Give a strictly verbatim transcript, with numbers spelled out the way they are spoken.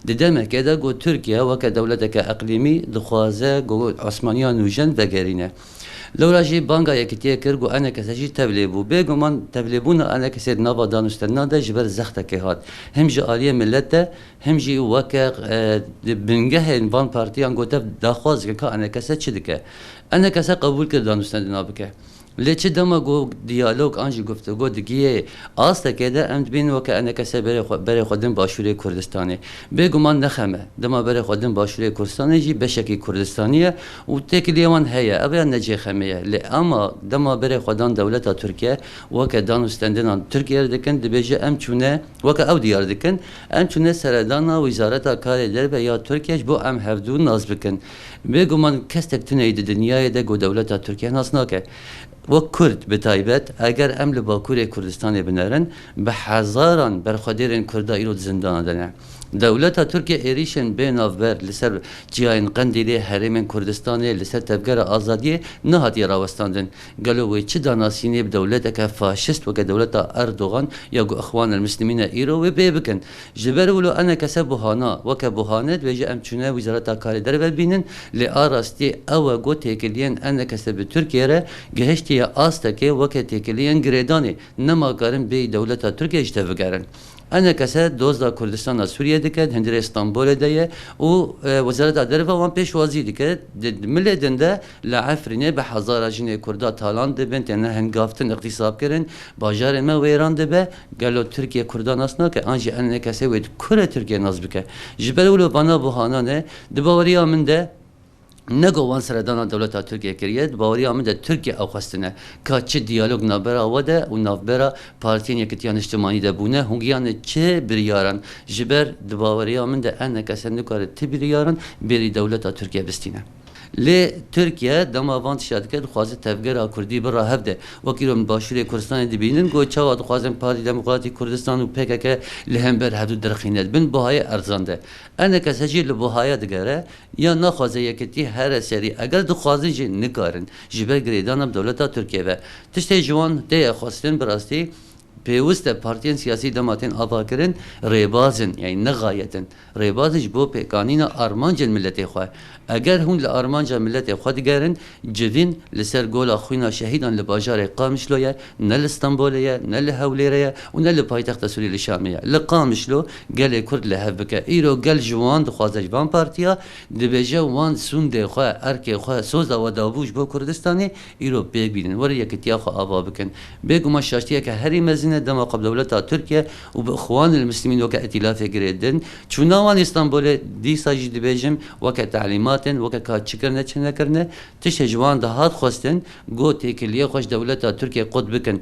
Di demekê de ku Tirkiye weke dewleteke eqlîmî dixwaze ku Osmaniya nûjen vegerîne. Lewra jî banga yekitiyê kir ku enekese jî tevlê bû. Bêguman tevlêbûna enekesê di nava danûstendinan de ji ber zextekê hat. Him ji aliyê milet de, him jî weke, e, di bingehên van partiyan ku tev daxwaz dike ka enekese çi dike. Enekese qebûl kir danûstendina bike. Lê çi dema ku diyalog an jî guftego digihê astekê de, em dibînin weke enekese berê xwe, berê xwe din Başûrê Kurdistanê. Bêguman ne xem e. Dema berê xwe din Başûrê Kurdistanê jî beşekî Kurdistanî ye û têkiliyê wan heye. Ev ya ne cihê xemê ye. Lê ema dema berê xwe dan dewleta Tirkiye, weke danûstendinan Tirkiye re dikin, dibêje em çûne, weke ew diyar dikin, em çûne seredana Wizareta Karê Derve ya Tirkiye ji bo em hevdû nas bikin. Bêguman kestek tune di dinyayê de ku dewleta Tirkiye nas nake. Wek Kurd bi taybet, eger em li Bakurê Kurdistanê binerin, bi hezaran berxwedêrên Kurda îro di zindana de ne. Dewleta Tirkiye êrîşên bê navber li ser çiyayên Qendîlê, herêmên Kurdistanê, li ser Tevgera Azadiyê nehatiye rawestandin. Gelo wê çi danasînê bi dewleteke faşist weke dewleta Erdogan ya ku Ixwan el Muslimîn e îro wê bê bikin? Ji ber wilo enekese buhana, weke buhane dibêje em çûne Wizareta Karê Derve bînin, lê a rastî ew e ku têkiliyên enekese bi Tirkiye re gihiştiye astekê weke têkiliyên girêdanê, nema karin bêyî dewleta Tirkiye ji te bigerin. Enekese dozda Kurdistana Sûriye dike, di hundirê Stenbolê de ye û, e, Wezareta Derve wan pêşwazî dike. Di, di milê din de li Efrînê bi hezara jinê Kurda talan dibin, têne hingavtin, îxtîsabkirin, bajarê me wêran dibe. Gelo Tirkiye Kurda nas nake, an jî enekese wê di kure Tirkiye nas bike? Ji ber wilo vana buhana ne, di baweriya min de, ne ku wan seredana dewleta Tirkiye kiriye, di baweriya min de Tirkiye ew xwestine ka çi diyalog navbera we de û navbera Partiyên Yekitiya Niştimanî de bûne, hûn giyane çi biryaran? Ji ber di baweriya min de enekese nikare ti biryaran bêrî dewleta Tirkiye bistîne. Lê Tirkiye dema van tişta dike, dixwaze tevgera Kurdî bira hev de. Wek îro min Başûrê Kurdistanê dibînin ku çawa dixwazin Partî Demokratîk Kurdistan û P K K li hember hevdû derxîne. Di bin buhayê erzan de. Enekese jî li buhaya digere, ya naxwaze yekitî here serî. Eger dixwazin jî nikarin ji ber girêdana bi dewleta Tirkiye ve. Tiştê ji wan tê ye xwestin, bi rastî pêwist e partiyên siyasî dema tên avakirin rêbaz in, yani ne xayet in. Rêbaz in ji bo pêkanîna armancên miletê xwe. Eger hûn li armanca miletê xwe digerin, civîn li ser gola xwîna şehîdan li bajarê Qamişlo ye, ne li Stenbolê ye, ne li Hewlêrê ye û ne li paytexta Sûriyê li Şamê ye. Li Qamişlo gelê Kurd li hev bike. Îro gel ji wan dixwaze, ji van partiya, dibêje wan sûndê xwe, erkê xwe, soza we dabû ji bo Kurdistanê, îro pêk bînin. Were yekitiya xwe ava bikin. Bêguman şaştiyeke herî mezin e dema ku bi dewleta Tirkiye û bi Ixwanil Muslimîn weke îtîlafê girêdin. Çûna wan Îstanbulê dîsa jî dibêjim weke telîmat in, weke ka çi kirine, çi nekirine. Tiştê ji wan dihat xwestin, got têkiliyê xwe ji dewleta Tirkiye qut bikin.